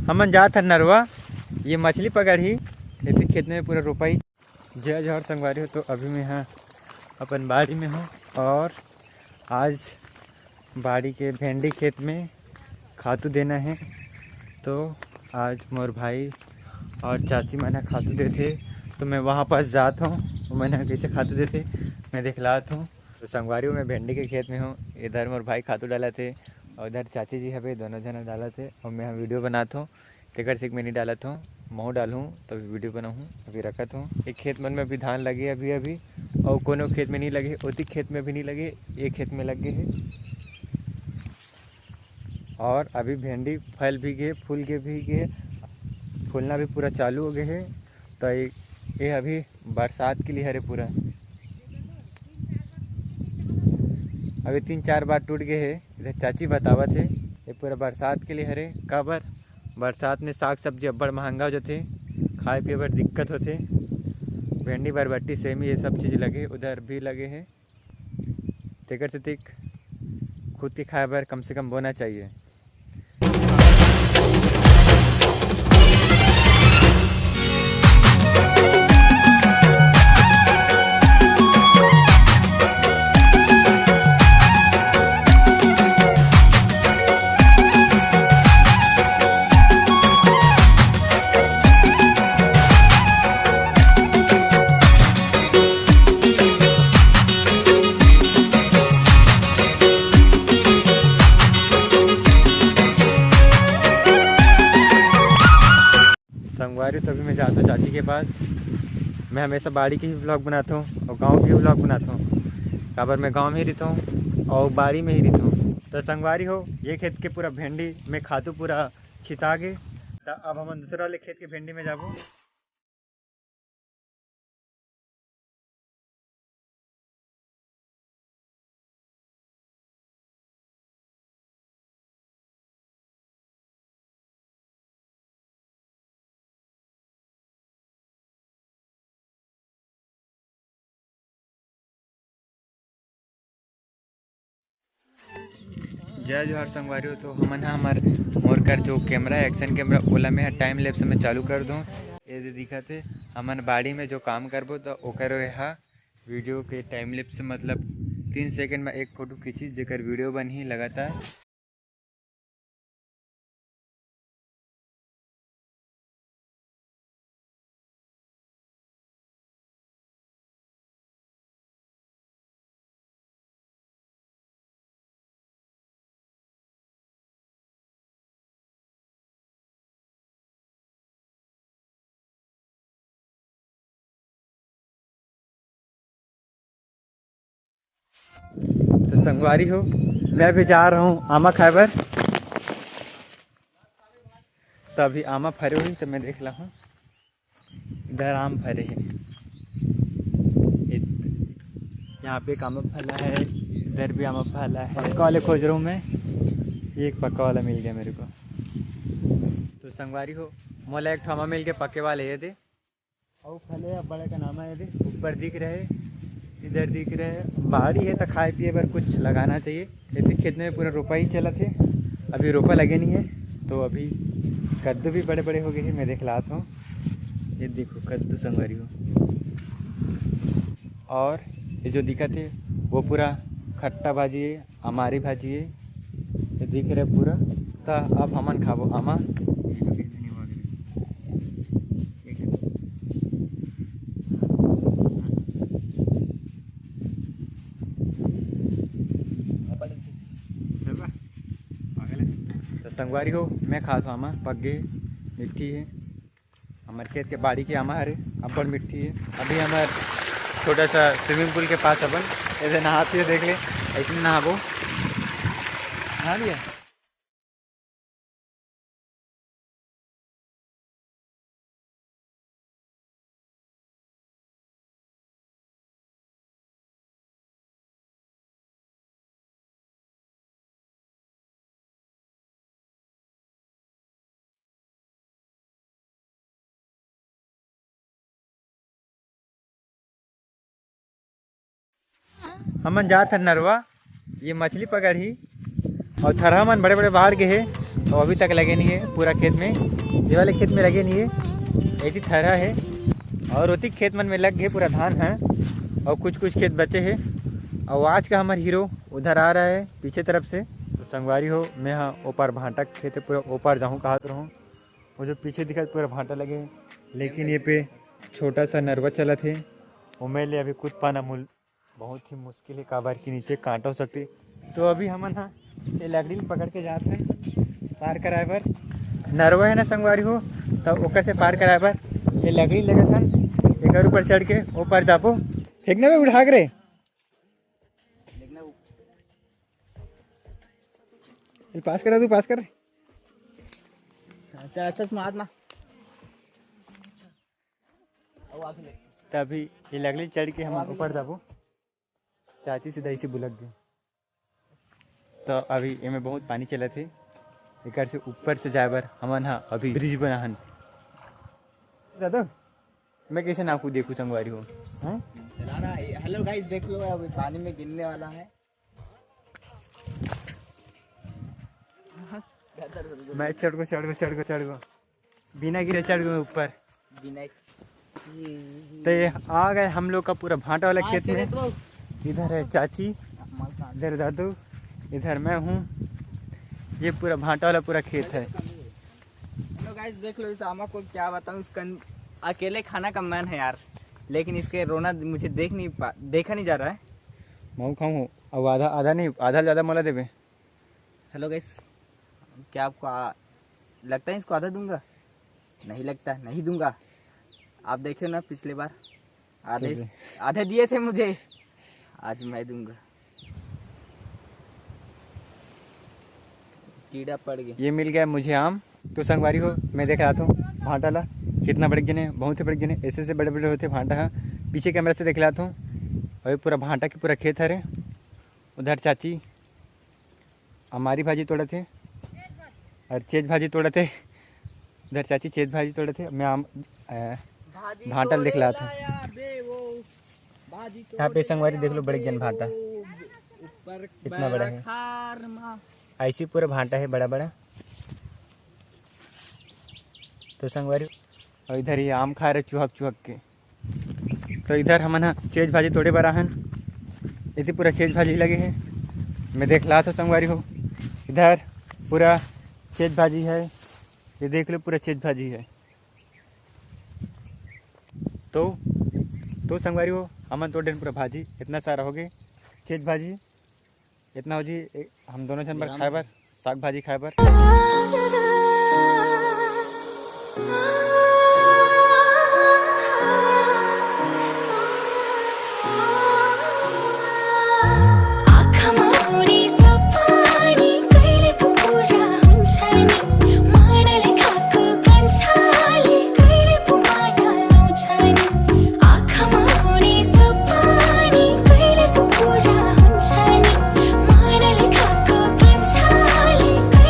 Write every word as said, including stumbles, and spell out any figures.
हमन जात हन नरवा, ये मछली पकड़ही। खेती खेत में पूरा रोपाई। जय जोहार संगवारी हो, तो अभी मैं हा अपन बाड़ी में हूँ और आज बाड़ी के भेंडी खेत में खातू देना है। तो आज मोर भाई और चाची मन ह खातू देथे, तो मैं वहाँ पास जात हूँ, वो मन ह कैसे खातू देथे मैं देखलात हूँ। तो संगवारी हो, मैं भेंडी के खेत में हूँ, इधर मोर भाई खातू डालत हे और इधर चाची जी हवे, दोनों झन डालत हे और मैं ह वीडियो बनात हूँ। तेकर से मैं नहीं डालत हूँ, महूँ डालूँ तभी वीडियो बनाऊँ। अभी रखत हूँ। एक खेत मन में अभी धान लगे अभी अभी, और कोनो खेत में नहीं लगे, ओती खेत में भी नहीं लगे, ये खेत में लग गए है। और अभी भेंडी फल भी गए, फूल के भी गए, फूलना भी पूरा चालू हो गए है। तो ये, ये अभी बरसात के लिए हरे पूरा। अभी तीन चार बार टूट गए है। इधर चाची बतावत हे, ये पूरा बरसात के लिए हरे। काबर? बरसात में साग सब्जी अब्बड़ महंगा हो जाथे, खाए पिए बर दिक्कत होथे। भेंडी, बरबट्टी, सेमी, ये सब चीज़ लगे, उधर भी लगे हे। तेकर सेती खुद के खाए बर कम से कम बोना चाहिए। संगवारी, तभी मैं जाता हूँ चाची के पास। मैं हमेशा बाड़ी के ही व्लॉग बनाता हूँ और गाँव के ही व्लॉग बनाता हूँ, काबर मैं गाँव में ही रहता हूँ और बाड़ी में ही रहता हूँ। तो संगवारी हो, ये खेत के पूरा भेंडी में खातू पूरा छिता गे। तो अब हम दूसरा वाले खेत के भेंडी में जाबो। जय जोहार संगवारी हो। तो हमन ह हमर, मोर कर जो कैमरा, एक्शन कैमरा, ओला मैं टाइम लैप्स में चालू कर दूँ। ये जो दिखत हे, हमन बाड़ी में जो काम करबो तो ओकर एहा वीडियो के टाइम लैप्स, मतलब तीन सेकंड में एक फोटो खींची, जेकर वीडियो बनही लगातार। तो संगवारी हो, मैं अभी जा रहा हूँ आमा खाए बर। तो अभी आमा फरे हुई तो मैं देख ला हूँ, इधर आम फरे है, इत-, यहाँ पे एक आमा फला है, इधर भी आमा फला है। पक्का वाले खोज रहा हूँ मैं, ये एक पक्का वाला मिल गया मेरे को। तो संगवारी हो, मोला एक ठो आमा मिल गया पक्के वाले, ये दे। अउ फले अब बड़े का नाम है, ये दे, ऊपर दिख रहे, इधर दिख रहे। बाड़ी है तो खाए पिए बर कुछ लगाना चाहिए। खेती खेत में पूरा रोपा ही चलत हे, अभी रोपा लगे नहीं है। तो अभी कद्दू भी बड़े बड़े हो गए हैं, मैं देख लात हूँ। ये देखो कद्दू संगवारी हो। और ये जो दिखत हे वो पूरा खट्टा भाजी है, अमारी भाजी है, ये दिख रहे पूरा। त अब हमन खाबो आमा। तो संगवारी हो, मैं खात हूँ आमा, पक गई, मीठी है। हमर खेत के बाड़ी के आमा हरे, अब्बड़ मीठी है। अभी हमर छोटा सा स्विमिंग पूल के पास अपन ऐसे नहाते हुए देख ले, ऐसे नहाबो, नहा लिया। हमन जात हन नरवा, ये मछली पकड़ही। अउ थरहा मन बड़े-बड़े बाढ़ गे हे, अउ अभी तक लगे नहीं हे पूरा खेत में। जे वाले खेत में लगे नहीं हे, एती थरहा हे, अउ ओती खेत मन में लग गे पूरा धान हे, अउ कुछ-कुछ खेत बचे हे। अउ आज का हमर हीरो उधर आ रहा है पीछे तरफ से। तो संगवारी हो, मैं हा ओपार भांटा के खेत हे, पूरा ओपार जाहूँ कहत रहूँ। वो जो पीछे दिखत पूरा भांटा लगे हे, लेकिन ये पे छोटा सा नरवा चलत हे, ओमे ले अभी कूद पाना मुल-, बहुत ही मुश्किल हे, काबर के नीचे कांटा हो सकथे। तो अभी हमन हा ये लकड़ी ल पकड़ के जात हन पार कराए बर। नरवा हे ना संगवारी हो, त ओकर से पार कराए बर ये लकड़ी लेगत हन, एकर ऊपर चढ़ के ओ पार जाबो। फेंकना बे, उठा के रे। पास कर, तू पास कर। अच्छा, अच्छा, मार ना। तभी ये लकड़ी चढ़ के हम ऊपर जाबो। चाची सीधा इसे बुलक दे। तो अभी एमे बहुत पानी चलत हे, एकर से ऊपर से जाए बर हमन हा अभी ब्रिज बनाहन। दादा, मैं कैसे नापू देखू संगवारी हो, हैं? चला रहा है। हेलो गाइस, देख लो, अभी पानी में गिरने वाला है। मैं चढ़ गो, चढ़ गो, चढ़ गो, चढ़ गो। बिना गिरे चढ़ गए ऊपर। बिना तो ये आ गए हम लोग का पूरा भांटा वाला खेत में। इधर है चाची, इधर दादू, इधर मैं हूँ। ये पूरा भांटा वाला पूरा खेत है। हेलो गाइस, देख लो इस आमा को, क्या बताऊँ, इसका अकेले खाना का मन है यार, लेकिन इसके रोना मुझे देख नहीं पा, देखा नहीं जा रहा है। मैं खाऊँ, अब आधा, आधा नहीं, आधा ज़्यादा मला देवे। हेलो गाइस, क्या आपको आ, लगता है इसको आधा दूंगा? नहीं लगता, नहीं दूंगा। आप देखे ना पिछले बार आधे, ठीक है। आधे दिए थे मुझे, आज मैं दूंगा। कीड़ा पड़ गया। ये मिल गया मुझे आम। तो संगवारी हो, मैं देख रहा था भांटा ला, कितना बड़े जने, बहुत ही बड़े जने, ऐसे ऐसे बड़े बड़े होते भांटा है। पीछे कैमरा से देख रहा था, और ये पूरा भांटा के पूरा खेत हरे। उधर चाची हमारी भाजी तोड़त हे और चेज भाजी तोड़त हे। इधर चाची चेज भाजी तोड़त हे, मैं आम, अ, भाजी भांटा ल देख तोड़े लात हूँ। लाया बे वो, भाजी यहाँ पे तोड़े संगवारी लाया देख लो, बड़े बे जन भांटा। वो, ऊपर कितना बड़ा है। बैराखार मा। ऐसी पूरा भांटा है बड़ा बड़ा। तो संगवारी, और इधर ये आम खा रहे चुहक चुहक के। तो इधर हमन ह चेज भाजी तोड़े बर आहन। एती पूरा चेज भाजी लगे हे। मैं देख लात हो संगवारी हो, इधर पूरा चेज भाजी है। ये देख लो, पूरा चेज भाजी है। तो, तो संगवारी हो, हमन तोड़ देन पूरा भाजी, इतना सारा हो गए चेज भाजी। इतना हो जी, ए-, हम दोनों जन बर खाए बर, साग भाजी खाए बर।